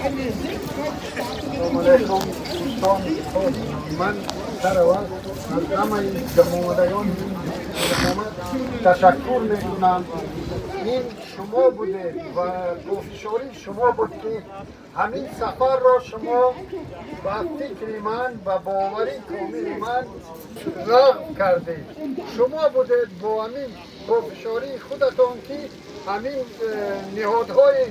Салом алейкум, дӯстон. Ман сараввал аз ҳамаи ҷамъомадагони ин ташаккур мекунам. Ин шумо будед ва пофишории шумо буд, ки ҳамин сафарро шумо, ба фикри ман, ба боварии комили ман, лағв кардед. Шумо будед бо ҳамин пофишории худатон, ки ҳамин ниҳодҳои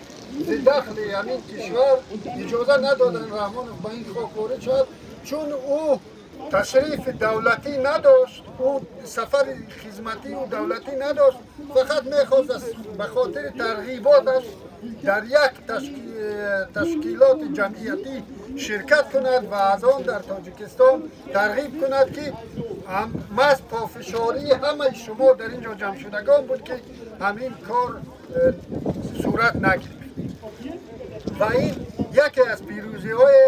зидахли ҳамин кишвар иҷоза надоданд Раҳмонов ба ин хок ворид шавад, чун ӯ ташрифи давлатӣ надошт, ӯ сафари хизматию давлатӣ надошт, фақат мехост ба хотири тарғиботаш дар як ташкилоти ҷамъиятӣ ширкат кунад ва аз он дар Тоҷикистон тарғиб кунад, ки маҳз пофишории ҳамаи шумо, дар ин ҷо ҷамъшудагон буд, ки ҳамин кор сурат нагирифт. Ва ин яке аз пирӯзиҳои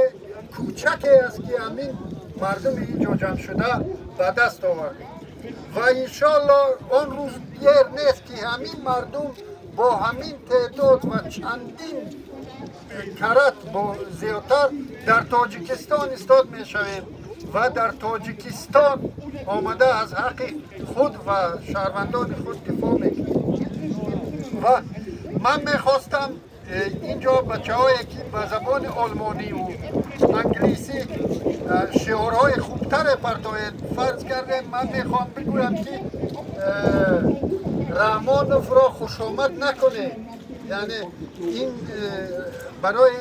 кӯчаке аст, ки ҳамин мардуми ин ҷо ҷамъшуда ба даст овардем. Ва иншоалло, он рӯз дер нест, ки ҳамин мардум бо ҳамин теъдод ва чандин карат бо зиёдтар дар Тоҷикистон истод мешавем ва дар Тоҷикистон омада аз ҳаққи худ ва шаҳрвандони худ дифоъ мекунем. Ва ман мехостам инҷо бачаҳое, ки ба забони олмониву англисӣ шиорҳои хубтаре партоед, фарз кардем, ман мехоҳам бигӯям, ки Раҳмоновро хушомад накунед. Яъне ин барои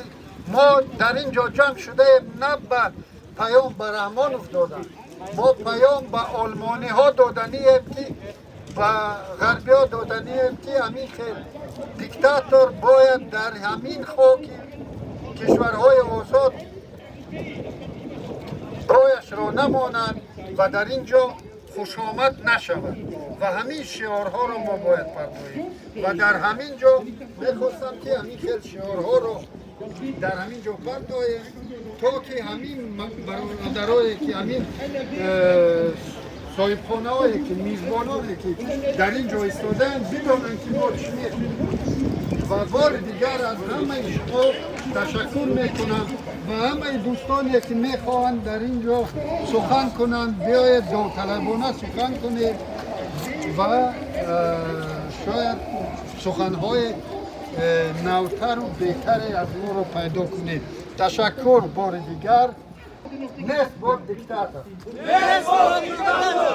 мо дар ин ҷо ҷамъ шудаем на ба паём ба Раҳмонов додан, мо паём ба олмониҳо доданием, ки ба ғарбиҳо доданием, ки ҳамин хел диктатор бояд дар ҳамин хоки кишварҳои озод пояшро намонад ва дар ин ҷо хушомад нашавад. Ва ҳамин шиорҳоро мо бояд партоем. Ва дар ҳамин ҷо мехостам, ки ҳамин хел шиорҳоро дар ҳамин ҷо партоем, то ки ҳамин бародарое, ки ҳамин соҳибхонаҳое, ки мизбононе, ки дар ин ҷо истодаанд, бидонанд, ки мо чӣ мекунем. Ва бори дигар аз ҳамаи шумо ташаккур мекунам ва ҳамаи дӯстоне, ки мехоҳанд дар ин ҷо сухан кунанд, биёед, довталабона сухан кунед ва шояд суханҳои навтару беҳтаре аз моро пайдо кунед. Ташаккур бори дигар. Нест бод диктатор! Нест бод диктатор!